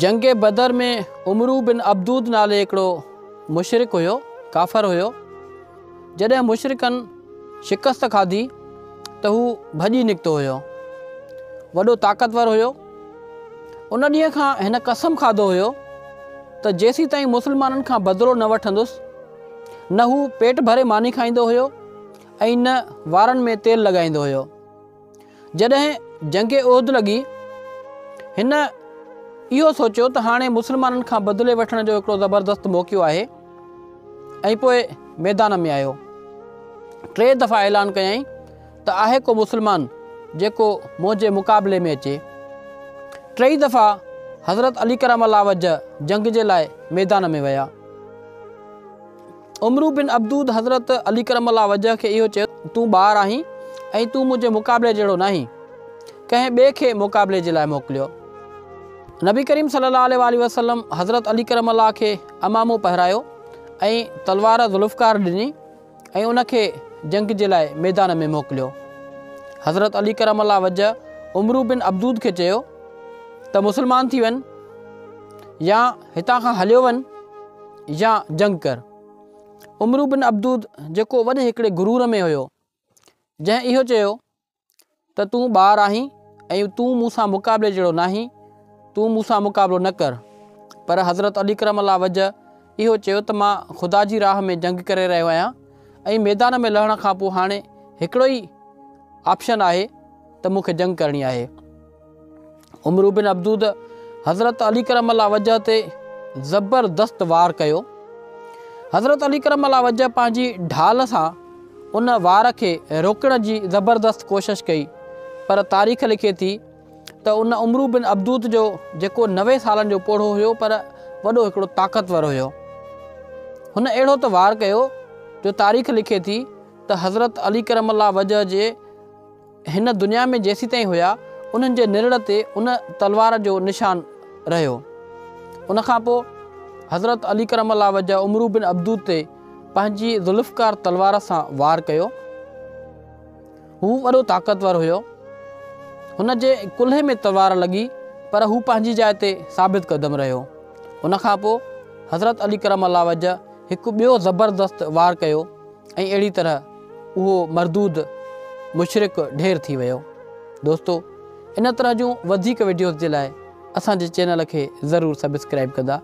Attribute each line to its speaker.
Speaker 1: جنگ بدر ۾ عمرو بن عبدود نالي هڪڙو مشرڪ هيو، ڪافر هيو. جڏهن مشرڪن شڪست کاڌي ته هو ڀڄي نڪتو هيو. وڏو طاقتور هيو. ان ڏينهن کان هن قسم کاڌو هيو ته جيسيتائين مسلمانن کان بدلو نه وٺندس، نه هو پيٽ ڀري ماني کائيندو هيو ۽ نه وارن ۾ تيل لڳائيندو هيو. جڏهن جنگ احد لڳي، هن اهو سوچيو ته هاڻي مسلمانن کان بدلي وٺڻ جو هڪڙو زبردست موقعو آهي ۽ پوء ميدان ۾ آيو. ٽي دفعا اعلان ڪيائين ته آهي ڪو مسلمان جيڪو منهنجي مقابلي ۾ اچي. ٽئي دفعا حضرت علي ڪرم الله وجه جنگ جي لاء ميدان ۾ ويا. عمرو بن عبدود حضرت علي ڪرم الله وجه کي اهو چيو تون ٻار آهين ۽ تون منهنجي مقابلي جهڙو ناهين، ڪنهن ٻئي کي مقابلي جي لاء موڪليو. نبي ڪريم صلي الله عليه واٰله وسلم حضرت علي ڪرم الله کي عمامو پهرايو ۽ تلوار ذوالفقار ڏني ۽ ان کي جنگ جي لاء ميدان ۾ موڪليو. حضرت علي ڪرم الله وجه عمرو بن عبدود کي چيو ته مسلمان ٿي وڃ يا هتان کان هليو وڃ يا جنگ ڪر. عمرو بن عبدود جيڪو وڏي هڪڙي غرور ۾ هيو، جنهن اهو چيو ته تون ٻار آهين ۽ تون مون سان مقابلي جهڙو ناهين، تون مون سان مقابلو نه ڪر. پر حضرت علي ڪرم الله وجه اهو چيو ته مان خدا جي راهه ۾ جنگ ڪري رهيو آهيان ۽ ميدان ۾ لهڻ کان پوء هاڻي هڪڙو ئي آپشن آهي ته مون کي جنگ ڪرڻي آهي. عمرو بن عبدود حضرت علي ڪرم الله وجه تي زبردست وار ڪيو. حضرت علي ڪرم الله وجه پنهنجي ڍال سان ان وار کي روڪڻ جي زبردست ڪوشش ڪئي پر تاريخ لکي ٿي ته ان عمرو بن عبدود جو جيڪو 90 سالن جو پوڙهو هيو پر وڏو هڪڙو طاقتور هيو، هن اهڙو ته وار ڪيو جو تاريخ لکي ٿي ته حضرت علي ڪرم الله وجه جي هن دنيا ۾ جيسيتائين هيا، انهن جي نرڙ تي ان تلوار جو نشان رهيو. ان کان پوء حضرت علي ڪرم الله وجه عمرو بن عبدود تي پنهنجي ذوالفقار تلوار سان وار ڪيو. هو وڏو طاقتور هيو. هن جي ڪلهي ۾ تلوار لڳي پر هو پنهنجي جاء تي ثابت قدم رهيو. ان کان پوء حضرت علي ڪرم الله وجه هڪ ٻيو زبردست وار ڪيو. ۽ اهڙي طرح اهو مردود مشرڪ ڍير ٿي ويو. دوستو ان طرح جون وڌيڪ وڊيوز جي لاء اسان جي چينل کي ضرور سبسڪرائيب ڪندا.